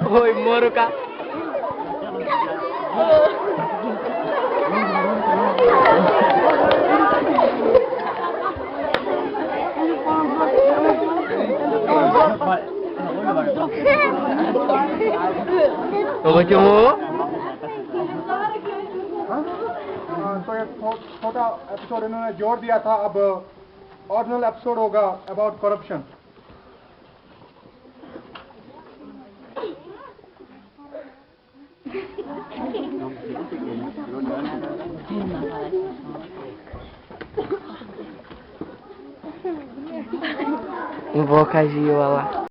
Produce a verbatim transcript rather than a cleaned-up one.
Oi, moro ka. تو بچوں ہو۔ ہاں؟ ہاں، تو یہ چھو-، چھوٹا ایپیسوڈ انہوں نے جوڑ دیا تھا، اب اوریجنل ایپیسوڈ ہوگا about corruption. Boca Gil, olha lá.